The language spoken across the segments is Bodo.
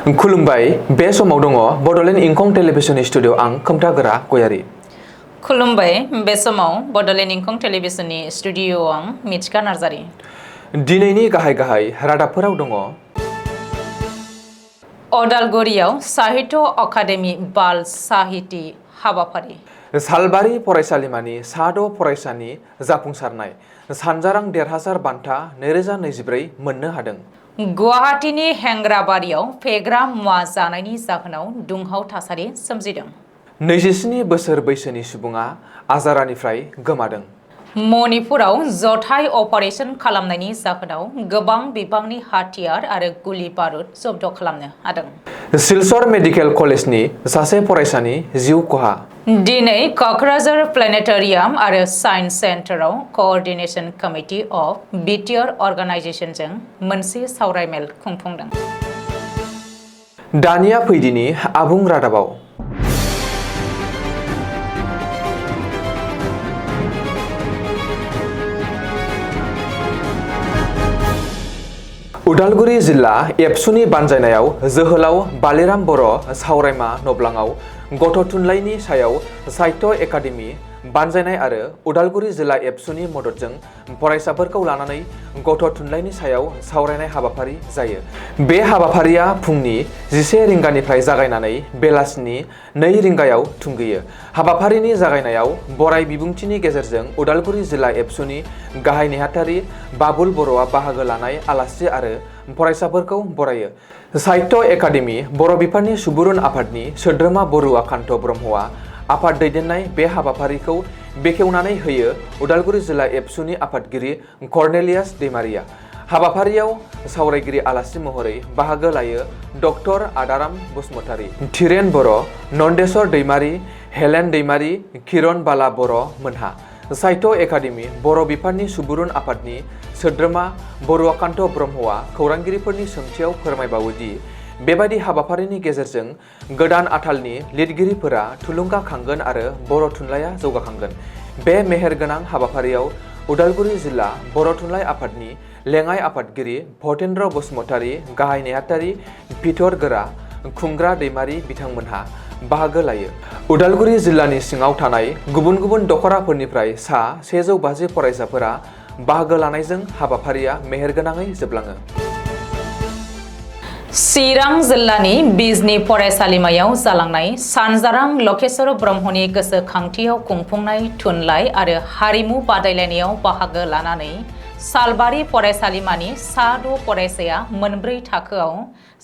खुलुमबाय बे समाव दङ बडलेण्ड इंखं टेलिभिजननि स्टुडिअ आं खोमथागोरा गयारि। खुलुमबाय बे समाव बडलेण्ड इंखं टेलिभिजननि स्टुडिअ आं मिथिका नार्जारि। दिनैनि गाहाय रादाबफोराव दङ अदालगुरियाव साहित्य अकादेमि बाल साहिति हाबाफारि, सालबारि फरायसालिमानि सा6 फरायसानि जाफुंसारनाय, सानजारां देरहासार बान्था 2024 मोननो हादों। गुवाहाटीनि हेंग्राबारियाव फेग्रा मुवा जानायनि जाहोनाव दुंहाव थासारि सोमजिदों। 27 बोसोर बैसोनि सुबुङा आजारानिफ्राय गोमादों। मणिपुराव जथाय अपारेशन खालामनायनि जाहोनाव गोबां बिबांनि हाथियार आरो गुलि बारुद जब्द खालामनो हादों। सिलचर मेडिकेल कलेजनि सासे फरायसानि जिउ खहा। दिनै कक्राझार प्लेनेटरियाम आरो साइन्स सेन्टाराव कोअर्डिनेशन कमिटि अफ बिटिआर अर्गानाइजेशनजों मोनसे सावरायमेल खुंफुंदों। दानिया फैदिनि आबुं रादाबाव। उदालगुरि जिल्ला एबसुनि बानजायनायाव जोहोलाव बालिराम बर' सावरायमा नब्लाङाव गथ' थुनलाइनि सायाव साहित्य एकाडेमि बानजायनाय आरो उदालगुरि जिल्ला एबसुनि मददजों फरायसाफोरखौ लानानै गथ' थुनलाइनि सायाव सावरायनाय हाबाफारि जायो। बे हाबाफारिया फुंनि 11 रिंगानिफ्राय जागायनानै बेलासिनि 2 रिंगायाव थुंगेयो। हाबाफारिनि जागायनायाव बराय बिबुंथिनि गेजेरजों उदालगुरि जिल्ला एबसुनि गाहाय नेहाथारि बाबुल बर'आ बाहागो लानाय आलासि आरो फरायसाफोरखौ बरायो। साहित्य एकाडेमि बर' बिफाननि सुबुरुन आफादनि सोद्रोमा बरुवा कान्त ब्रह्मआ आफाद दैदेननाय बे हाबाफारिखौ बेखेवनानै होयो उदालगुरि जिल्ला एबसुनि आफादगिरि कर्नेलियास दैमारिया। हाबाफारियाव सावरायगिरि आलासि महरै बाहागो लायो डक्टर आदाराम बसुमतारी, धीरेन बर', नन्देश्वर दैमारि, हेलेन दैमारि, किरण बाला बर' मोनहा। साहित्य एकाडेमि बर' बिफाननि सुबुरुन आफादनि सोद्रोमा बरुवा कान्त ब्रह्मआ खौरांगिरिफोरनि सोंथियाव फोरमायबावोदि बेबादि हाबाफारिनि गेजेरजों गोदान आथालनि लिरगिरिफोरा थुलुंगाखांगोन आरो बर' थुनलाइया जौगाखांगोन। बे मेहेरगोनां हाबाफारियाव उदालगुरि जिल्ला बर' थुनलाइ आफादनि लेङाइ आफादगिरि भटेन्द्र बसुमतारी, गाहाय नेहाथारि बिथर गोरा, खुंग्रा दैमारि बिथांमोनहा बाहागो लायो। उदालगुरि जिल्लानि सिङाव थानाय गुबुन गुबुन दखराफोरनिफ्राय सा 150 फरायसाफोरा बाहागो लानायजों हाबाफारिया मेहेरगोनाङै जोबलाङो। चिरां जिल्लानि बिजनी फरायसालिमायाव जालांनाय सानजारां लकेश्वर ब्रह्मनि गोसोखांथियाव खुंफुंनाय थुनलाइ आरो हारिमु बादायलायनायाव बाहागो लानानै सालबारि फरायसालिमानि सा6 फरायसाया मोनब्रै थाखोआव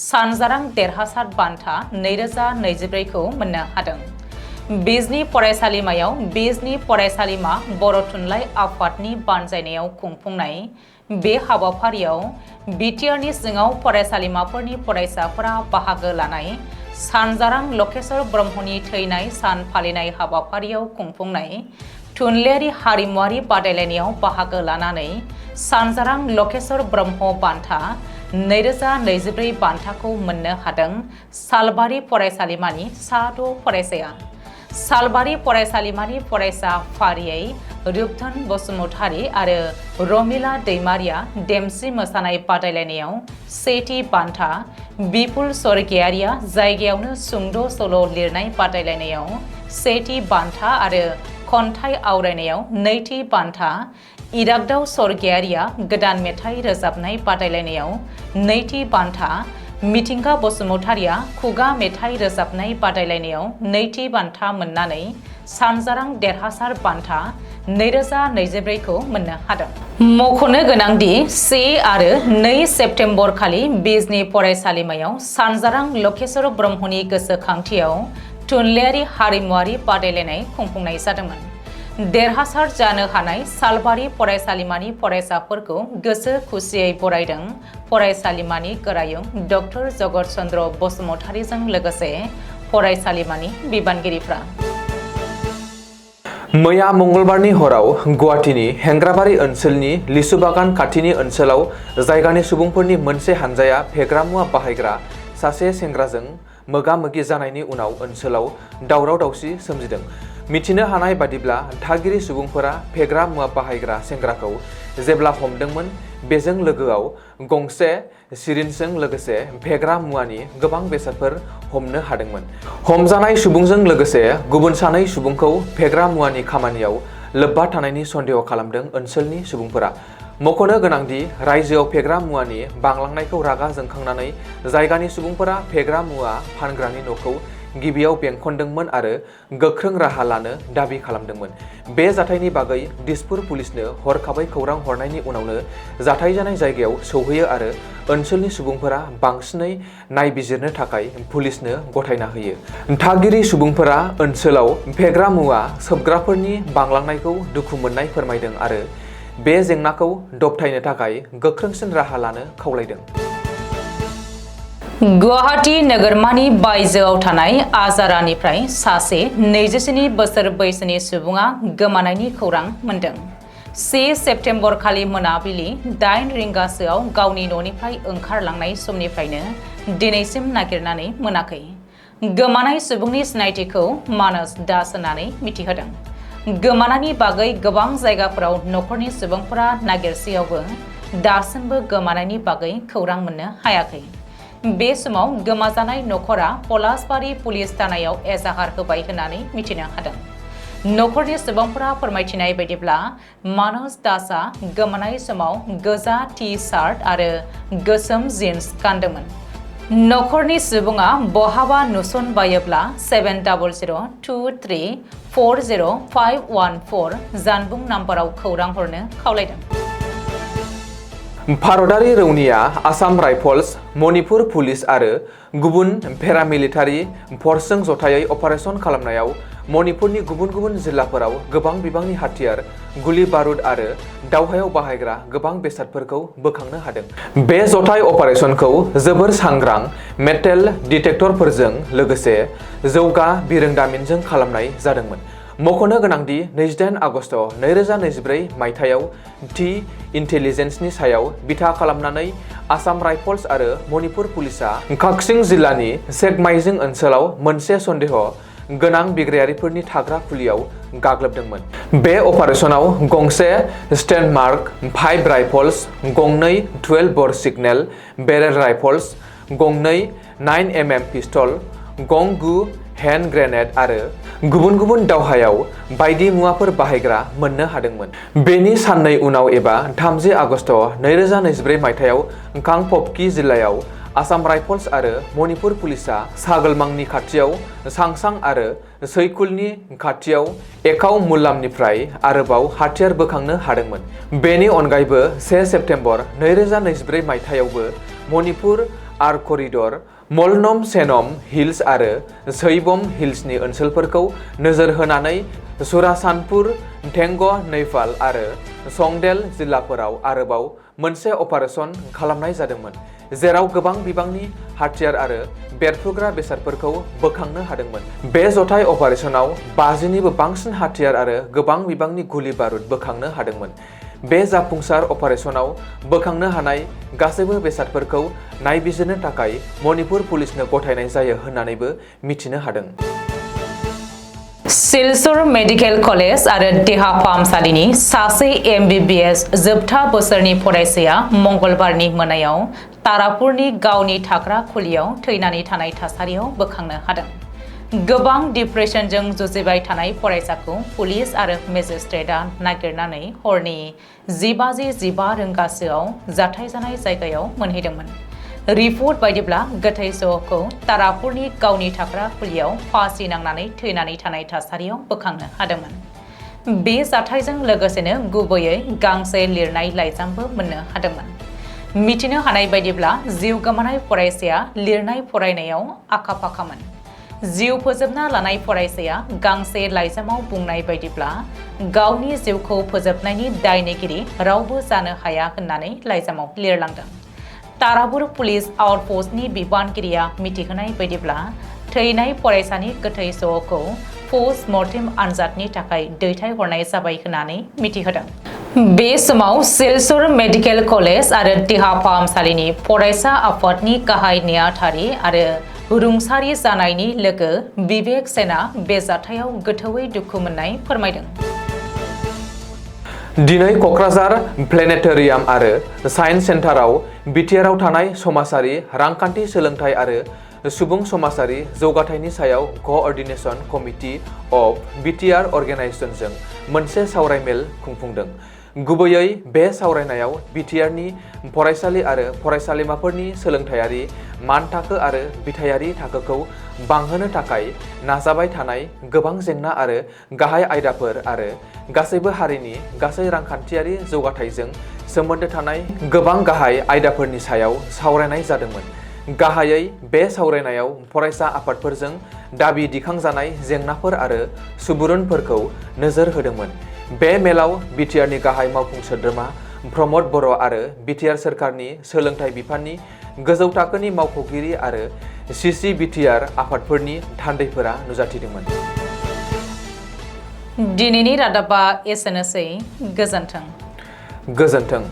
सानजारां देरहासार बान्था 2024 खौ मोननो हादों। बिजनी फरायसालिमायाव बिजनी फरायसालिमा बर' थुनलाइ आफादनि बानजायनायाव खुंफुंनाय बे हाबाफारियाव बिटिआरनि सिङाव फरायसालिमाफोरनि फरायसाफोरा बाहागो लानाय सानजारां लकेश्वर ब्रह्मनि थैनाय सान फालिनाय हाबाफारियाव खुंफुंनाय थुनलाइयारि हारिमुवारि बादायलायनायाव बाहागो लानानै सानजारां लकेश्वर ब्रह्म बान्था 2024 बान्थाखौ मोननो हादों। सालबारि फरायसालिमानि सा6 फरायसाया। सालबारि फरायसालिमानि फरायसा फारियै रुपधन बसुमतारी आरो रमिला दैमारिया देमसि मोसानाय बादायलायनायाव सेथि बान्था, बिपुल स्वर्गियारिया जायगायावनो सुंद' सल' लिरनाय बादायलायनायाव सेथि बान्था आरो खन्थाइ आवरायनायाव नैथि बान्था, इरागदाव स्वर्गियारिया गोदान मेथाइ रोजाबनाय बादायलायनायाव नैथि बान्था, मिथिंगा बसुमतारिया खुगा मेथाइ रोजाबनाय बादायलायनायाव नैथि बान्था मोननानै सानजारां देरहासार बान्था 2024 खौ मोननो हादों। मख'नो गोनांदि 1 आरो 2 सेप्तेम्बर खालि बिजनी फरायसालिमायाव सानजारां लकेश्वर ब्रह्मनि गोसोखांथियाव थुनलाइयारि हारिमुवारि बादायलायनाय खुंफुंनाय जादोंमोन। देरहासार जानो हानाय सालबारि फरायसालिमानि फरायसाफोरखौ गोसो खुसियै बरायदों फरायसालिमानि गोरायुं डक्टर जगत चन्द्र बसुमतारीजों लोगोसे फरायसालिमानि बिबानगिरिफ्रा। मैया मंगलबारनि हराव गुवाहाटीनि हेंग्राबारि ओनसोलनि लिसुबागान खाथिनि ओनसोलाव जायगानि सुबुंफोरनि मोनसे हानजाया फेग्रा मुवा बाहायग्रा सासे सेंग्राजों मोगा-मोगि जानायनि उनाव ओनसोलाव दावराव-दावसि सोमजिदों। मिथिनो हानाय बादिब्ला थागिरि सुबुंफोरा फेग्रा मुवा बाहायग्रा सेंग्राखौ जेब्ला हमदोंमोन बेजों लोगोआव गंसे सिरिन्जजों लोगोसे फेग्रा मुवानि गोबां बेसादफोर हमनो हादोंमोन। हमजानाय सुबुंजों लोगोसे गुबुन सानै सुबुंखौ फेग्रा मुवानि खामानियाव लोब्बा थानायनि सन्देह खालामदों ओनसोलनि सुबुंफोरा। मख'नो गोनांदि रायजोआव फेग्रा मुवानि बांलांनायखौ रागा जोंखांनानै जायगानि सुबुंफोरा फेग्रा मुवा फानग्रानि न'खौ गिबियाव बेंखनदोंमोन आरो गोख्रों राहा लानो दाबि खालामदोंमोन। बे जाथायनि बागै दिसपुर पुलिसनो हरखाबै खौरां हरनायनि उनावनो जाथाय जानाय जायगायाव सौहैयो आरो ओनसोलनि सुबुंफोरा बांसिनै नायबिजिरनो थाखाय पुलिसनो गथायना होयो। थागिरि सुबुंफोरा ओनसोलाव फेग्रा मुवा सोबग्राफोरनि बांलांनायखौ दुखु मोननाय फोरमायदों आरो बे जेंनाखौ दबथायनो थाखाय गोख्रोंसिन राहा लानो खावलायदों। गुवाहाटी नोगोरमानि बायजोआव थानाय आजारानिफ्राय सासे 27 बोसोर बैसोनि सुबुङा गोमानायनि खौरां मोन्दों। 1 सेप्तेम्बर खालि मोनाबिलि 8 रिंगासोआव गावनि न'निफ्राय ओंखारलांनाय समनिफ्रायनो दिनैसिम नागिरनानै मोनाखै। गोमानाय सुबुंनि सिनायथिखौ मानस दास होननानै मिथिहोदों। गोमानायनि बागै गोबां जायगाफोराव न'खरनि सुबुंफोरा नागिरसेयावबो दासिमबो गोमानायनि बागै खौरां मोननो हायाखै। बे समाव गोमाजानाय न'खरा पलासबारि पुलिस थानायाव एजाहार होबाय होननानै मिथिनो हादों। न'खरनि सुबुंफोरा फोरमायथिनाय बायदिब्ला मानस दासआ गोमानाय समाव गोजा टि-सार्ट आरो गोसोम जिन्स गानदोंमोन। न'खरनि सुबुङा बहाबा नुसनबायोब्ला 7002340514 जानबुं नाम्बाराव खौरां हरनो खावलायदों। भारतारि रौनिया आसाम राइफल्स, मणिपुर पुलिस आरो गुबुन पेरामिलिटारि फर्सजों जथायै अपारेशन खालामनायाव मणिपुरनि गुबुन गुबुन जिल्लाफोराव गोबां बिबांनि हाथियार, गुलि बारुद आरो दावहायाव बाहायग्रा गोबां बेसादफोरखौ बोखांनो हादों। बे जथाय अपारेशनखौ जोबोर सांग्रां मेटेल डिटेक्टरफोरजों लोगोसे जौगा बिरोंदामिनजों खालामनाय जादोंमोन। मख'नो गोनांदि 28 आगस्ट 2024 मायथाइयाव थि इन्टेलिजेन्सनि सायाव बिथा खालामनानै आसाम राइफल्स आरो मणिपुर पुलिसआ काक्सिं जिल्लानि सेकमाइजिं ओनसोलाव मोनसे सन्देह गोनां बिग्रायारिफोरनि थाग्रा खुलियाव गाग्लोबदोंमोन। बे अपारेशनाव गंसे स्टेनमार्क 5 राइफल्स, गंनै 12 ब'र सिगनेल बेरेल राइफल्स, गंनै 9mm पिस्तल, गं 9 हेन्ड ग्रेनेड आरो गुबुन गुबुन दावहायाव बायदि मुवाफोर बाहायग्रा मोननो हादोंमोन। बेनि साननै उनाव एबा 30 आगस्ट 2024 मायथाइयाव कांपपकि जिल्लायाव आसाम राइफल्स आरो मणिपुर पुलिसआ सागोलमांनि खाथियाव सांसां आरो सैकुलनि खाथियाव एकाव मुल्लामनिफ्राय आरोबाव हाथियार बोखांनो हादोंमोन। बेनि अनगायैबो 1 सेप्तेम्बर 2024 मायथाइयावबो मणिपुर आर करिडर, मलनम सेनम हिल्स आरो सैबम हिल्सनि ओनसोलफोरखौ नोजोर होनानै सुरासानपुर, टेंग नैपाल आरो संडेल जिल्लाफोराव आरोबाव मोनसे अपारेशन खालामनाय जादोंमोन, जेराव गोबां बिबांनि हाथियार आरो बेरफ्रुग्रा बेसादफोरखौ बोखांनो हादोंमोन। बे जथाय अपारेशनाव 50निबो बांसिन हाथियार आरो गोबां बिबांनि गुलि बारुद बोखांनो हादोंमोन। बे जाफुंसार अपारेशनाव बोखांनो हानाय गासैबो बेसादफोरखौ नायबिजिरनो थाखाय मणिपुर पुलिसनो गथायनाय जायो होननानैबो मिथिनो हादों। सिलचर मेडिकेल कलेज आरो देहा फाहामसालिनि सासे MBBS जोबथा बोसोरनि फरायसाया मंगलबारनि मोनायाव तारापुरनि गावनि थाग्रा खुलियाव थैनानै थानाय थासारियाव बोखांनो हादों। गोबां डिप्रेसनजों जुजिबाय थानाय फरायसाखौ पुलिस आरो मेजिस्ट्रेटआ नागिरनानै हरनि 10:15 रिंगासोआव जाथाय जानाय जायगायाव मोनहैदोंमोन। रिपर्ट बायदिब्ला गोथै सहखौ तारापुरनि गावनि थाग्रा खुलियाव फासि नांनानै थैनानै थानाय थासारियाव बोखांनो हादोंमोन। बे जाथायजों लोगोसेनो गुबैयै गांसे लिरनाय लाइजामबो मोननो हादोंमोन। मिथिनो हानाय बायदिब्ला जिउ गोमानाय फरायसाया लिरनाय फरायनायाव आखा-फाखामोन। जिउ फोजोबना लानाय फरायसाया गांसे लाइजामाव बुंनाय बायदिब्ला गावनि जिउखौ फोजोबनायनि दायनिगिरि रावबो जानो हाया होननानै लाइजामाव लिरलांदों। तारापुर पुलिस आउटपोस्टनि बिबानगिरिया मिथिहोनाय बायदिब्ला थैनाय फरायसानि गोथै सहखौ पोस्ट मर्टेम आनजादनि थाखाय दैथायहरनाय जाबाय होननानै मिथिहोदों। बे समाव सिलचर मेडिकेल कलेज आरो देहा फाहामसालिनि फरायसा आफादनि गाहाय नेहाथारि आरो रुंसारि जानायनि लोगो बिबेक सेना बे जाथायाव गोथौयै दुखु मोननाय फोरमायदों। दिनै क'क्राझार प्लेनेटोरियाम आरो साइन्स सेन्टाराव बिटिआरआव थानाय समाजारि रांखान्थि सोलोंथाइ आरो सुबुं समाजारि जौगाथायनि सायाव क'अर्डिनेशन कमिटि अफ बिटिआर अर्गेनाइजेशनजों मोनसे सावरायमेल खुंफुंदों। गुबैयै बे सावरायनायाव बिटिआरनि फरायसालि आरो फरायसालिमाफोरनि सोलोंथायारि मानथाखो आरो बिथायारि थाखोखौ बांहोनो थाखाय नाजाबाय थानाय गोबां जेंना आरो गाहाय आयदाफोर आरो गासैबो हारिनि गासै रांखान्थियारि जौगाथायजों सोमोन्दो थानाय गोबां गाहाय आयदाफोरनि सायाव सावरायनाय जादोंमोन। गाहायै बे सावरायनायाव फरायसा आफादफोरजों दाबि दिखांजानाय जेंनाफोर आरो सुबुरुनफोरखौ नोजोर होदोंमोन। बे मेलाव बिटिआरनि गाहाय मावफुं सोद्रोमा प्रमद बर' आरो बिटिआर सोरखारनि सोलोंथाइ बिफाननि गोजौ थाखोनि मावख'गिरि आरो सिसि बिटिआर आफादफोरनि थान्दैफोरा नुजाथिदोंमोन। दिनैनि रादाबा एसेनोसै। गोजोन्थों। गोजोन्थों।